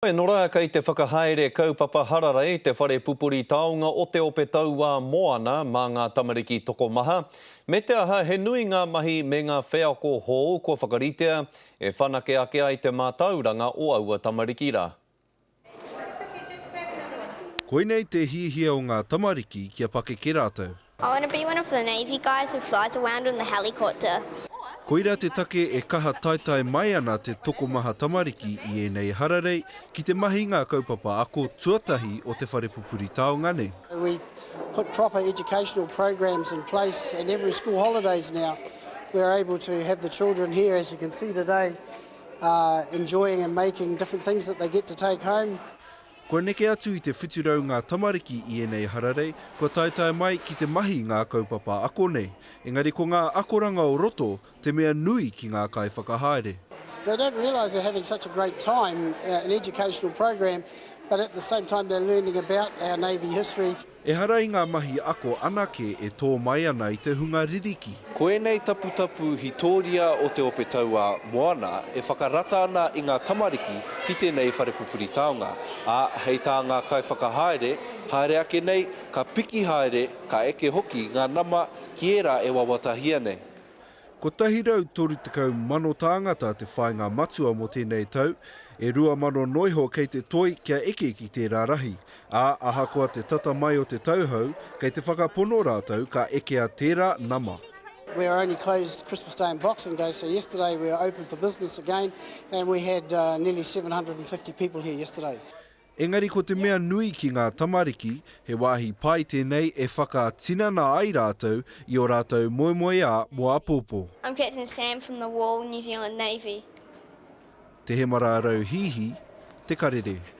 Nora, kei te whakahaere kaupapa hararei te whare pupuri taonga o Te Ope Tauā Moana mā ngā tamariki tokomaha. Me te aha, he nui ngā mahi me ngā wheako hou kua whakaritea e whanake ake ai te mātauranga o aua tamariki rā. Koinei te hiahia o ngā tamariki kia pakeke rātou. I wanna be one of the navy guys who flies around in the helicopter. Koirā te take e kaha taetae mai ana te tokomaha tamariki i ēnei hararei ki te mahi ngā kaupapa ako tuatahi o te whare pupuri taonga nei. We've put proper educational programs in place and every school holidays now we're able to have the children here as you can see today enjoying and making different things that they get to take home. Kua neke atu i te 700 ngā tamariki i ēnei hararei kua taetae mai ki te mahi ngā kaupapa ako nei, engari ko ngā akoranga o roto te mea nui ki ngā kaiwhakahaere. They don't realise they're having such a great time, an educational program, but at the same time they're learning about our Navy history. Ehara i ngā mahi ako anake e tō mai ana i te hunga ririki. Ko ēnei taputapu hitōria o Te Ope Tauā Moana e whakarata ana i ngā tamariki ki tēnei whare pupuri taonga, ā, hei tā ngā kaiwhakahaere, haere ake nei, ka piki haere, ka eke hoki ngā nama ki ērā e wawatahia nei. 130 mano tāngata te whāinga matua mō tēnei tau, e 2,000 noiho kei te toi kia eke ki tērā rahi, ā, ahakoa te tata mai o te tau hou, kei te whakapono rātou ka ekea tērā nama. We are only closed Christmas Day and Boxing Day, so yesterday we were open for business again and we had nearly 750 people here yesterday. Engari ko te mea nui ki ngā tamariki, he wāhi pai tēnei e whakatinana ai rātou i ō rātou moemoeā mō āpōpō. I'm Captain Sam from the Royal New Zealand Navy. Te Hemara Rauhīhī, Te Karere.